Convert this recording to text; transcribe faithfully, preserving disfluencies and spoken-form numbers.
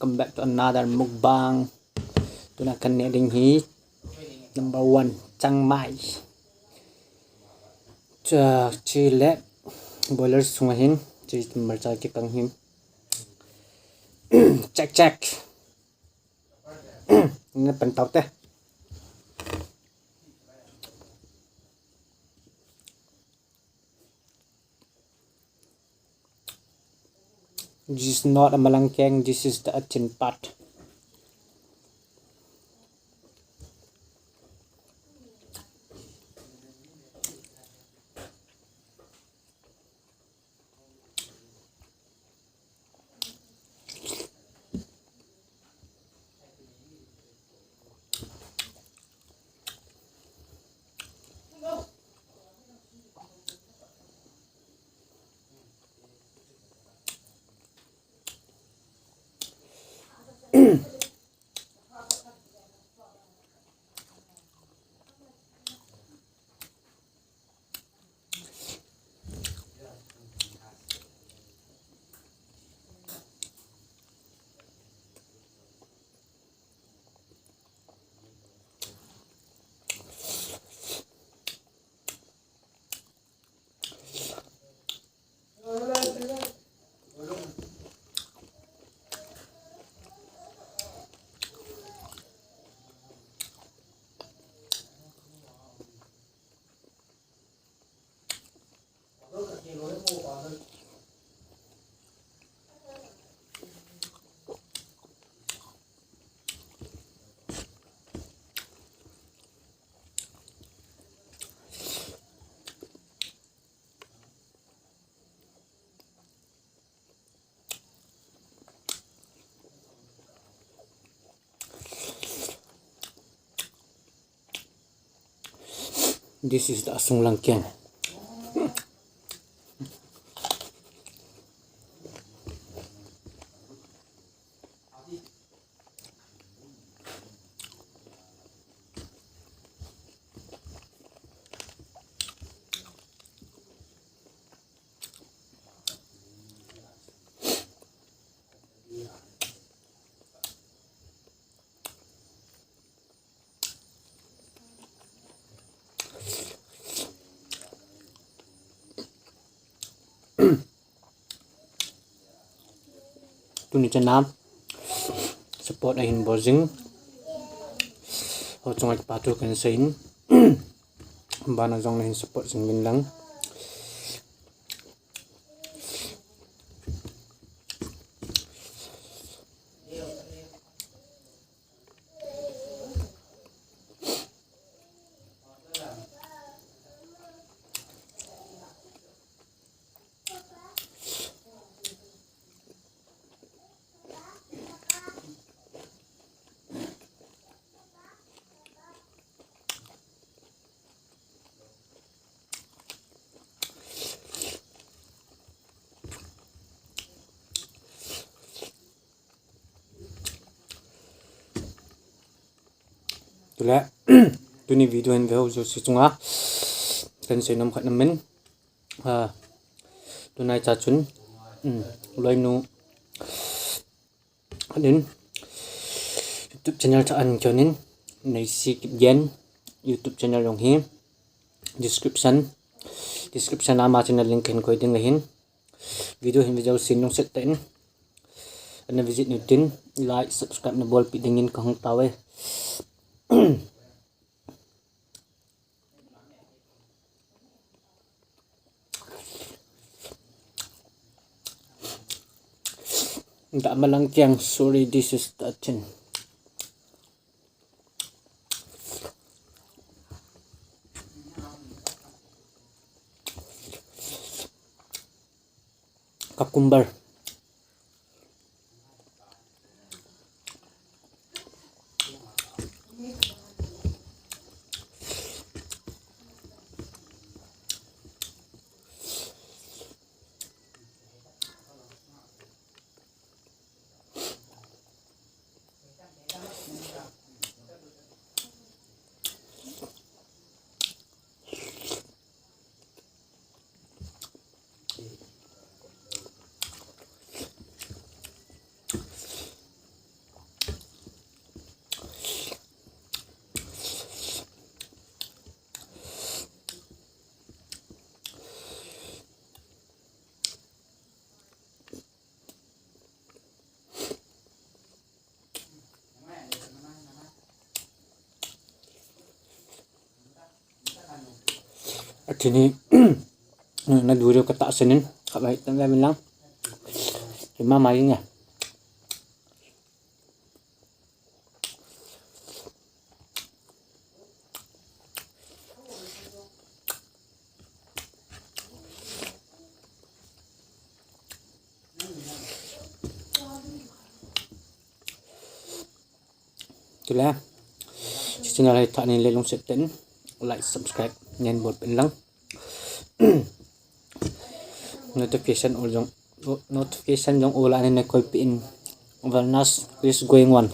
Welcome back to another mukbang. Tuna kaneh ding hi number one, changmai. Cha, chile boiler sunga hin, chi marcha kikang hin. Check, check. Napan taute. This is not a malangkeng, this is the achin pot. This is the asung langkeng. Tuni chana support ahin bol jing ho chunga kipathu kahin seiyin. Bana jong nahin support jing uvin lang. Tule, tuni video hin veho jouse chunga kahin seinom khat aum in, ah, tunai cha chun, um, loinu anin YouTube channel cha an kionin, Neisi Kipgen YouTube channel jong hi description, description a ama channel link kahin koi ding ahin. Video hin video sin nung set ta in. Ana visit nutin, like, subscribe na bolpi dingin kahung tao e. Dah malang kiang, sorry, this is the chin. Cucumber. Athini na video katahsan in khatvei tan ve min lang. Mama yin ya. Tule, channel hi thanin le lungset tah in like, subscribe nen bol pen lang. Notification all jong, notification jong all a nei koipeh in. Wellness is going on.